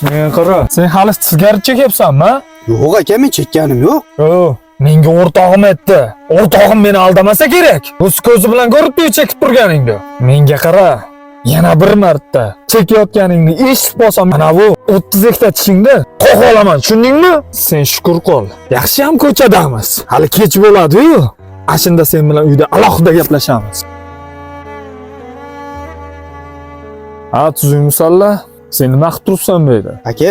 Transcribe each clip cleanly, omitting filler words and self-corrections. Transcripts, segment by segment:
Men qara, sen hali sigaret chekyapsanmi? Yo'q aka, men chekkanim yo'q. Yo'q, menga o'rtog'im aytdi. O'rtog'im meni aldamasa kerak. O'z ko'zi bilan ko'ribdi chekib turganingni. Menga qara, yana bir marta chekayotganingni eshitib qolsam, mana bu 32 ta tishingni qo'q olaman, tushundingmi? Sen shukur qil. Yaxshi ham ko'chadamiz. Hali kech bo'ladi-yu. Ashunda sen bilan uyda alohida gaplashamiz. Ha, tuzukmisanlar? Sen nima qilib turibsan bu yerda? Aka,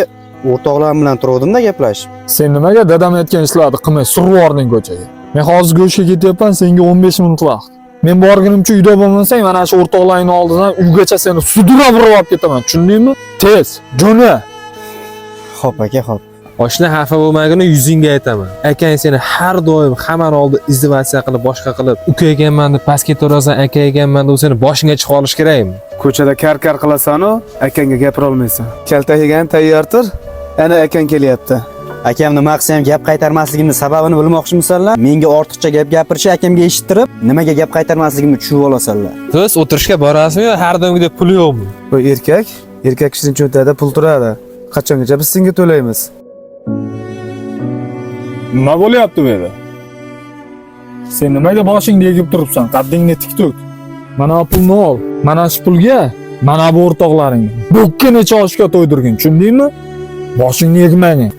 o'rtoqlarim bilan turuvdim-da gaplashib. Sen nimaga dadam aytgan ishlarni qilmay surib yubording ko'chaga? Men hozir go'shtga ketyapman, senga 15 minut vaqt. Men borgunimcha uyda bo'lmasang, mana shu o'rtoqlaringni oldidan uygacha seni sudrab urib olib ketaman, tushundingmi? Tez, jo'na. Xo'p aka, xo'p. Oshna xafa bo'lmagini yuzingga aytaman. Akang seni har doim hammani oldida izdivatsiya qilib, boshqa qilib, uka ekanman deb pastga ketaverasan, aka ekanman deb seni boshingga chiqib olish kerakmi? Ko'chada kar-kar qilasan-u, akangga gapira olmaysan. Kaltak yegan tayyordir. Ana akang kelyapti. Akam nima qilsa ham gap qaytarmasligimni sababini bilmoqchimisanlar? Menga ortiqcha gap gapirishi akamga eshittirib, nimaga gap qaytarmasligimni tushunib olasanlar. Do'st, o'tirishga borasizmi yo har doimgidek pul yo'qmi? Bu erkak, erkak kishining cho'ntagida pul turadi. Qachongacha biz senga to'laymiz? Nima bo'lyapti bu yerda? Sen nimaga boshingni egib turibsan? Qaddingni tik tut. Mana bu pulni ol. Mana shu pulga mana bu o'rtoqlaringni bo'kka necha oshga to'ydirgin, tushundingmi? Boshingni egmagin.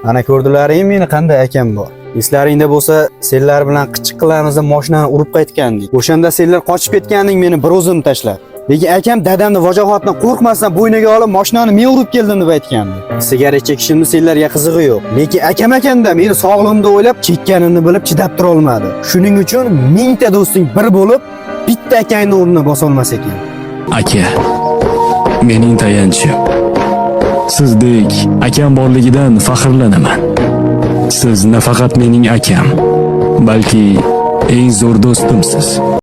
Ana ko'rdilaring meni qanday akam bor. Eslaringda bo'lsa, senlar bilan qichiq qilamizda mashinani urib qaytgandik. O'shanda senlar qochib ketganding meni bir o'zim tashlab. Lekin akam dadamni vajohatdan qo'rqmasdan bo'yniga olib mashinani men urib keldim deb aytgandi. Sigaret chekishimni senlarga qizig'i yo'q. Lekin akam akanda meni sog'lig'imni o'ylab chekkanimni bilib chidab tura olmadi. Shuning uchun mingta do'sting bir bo'lib bitta akangni o'rnini bosolmas ekan. Aka, mening tayanchim. Sizdek akam borligidan faxrlanaman. Siz nafaqat mening akam, balki eng zo'r do'stimsiz.